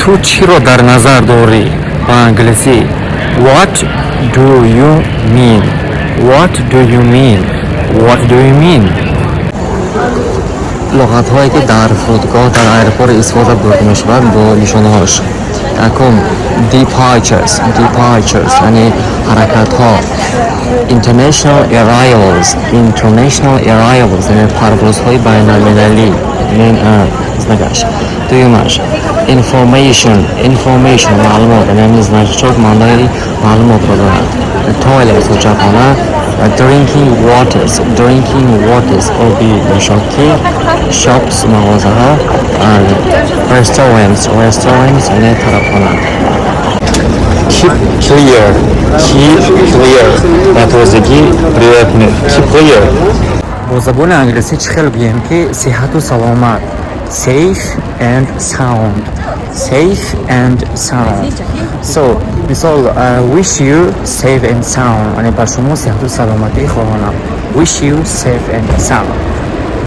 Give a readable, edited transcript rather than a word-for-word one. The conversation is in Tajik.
Ту чиро дар назар дорӣ? Ба англисӣ: What do you mean? What do you mean? What do you mean? Луғатҳое, ки дар фурудгоҳ, дар аэропорт истифода бурда мешавад, бо нишонаҳош. Якум: departures, departures, яъне ҳаракатҳо. International arrivals, international arrivals, яъне парвозҳои байналмилалӣ, ин знакаш. Дуюмаш: information, information, маълумот, яъне ҳамин значок маънои маълумотро дорад. Toilet, ҳоҷатхона, ва drinking waters, drinking waters, оби нӯшокӣ. Shops, мағозаҳо, restaurants, restaurants, яъне тарабхона. Keep clear, keep clear, ба тозагӣ риоя кунед. Keep clear. Бо забони англисӣ чӣ хел гӯем, ки сиҳату саломат? Safe and sound, safe and sound. So, мисол: wish you safe and sound, яъне ба шумо сиҳату саломатӣ хоҳонам. Wish you safe and sound.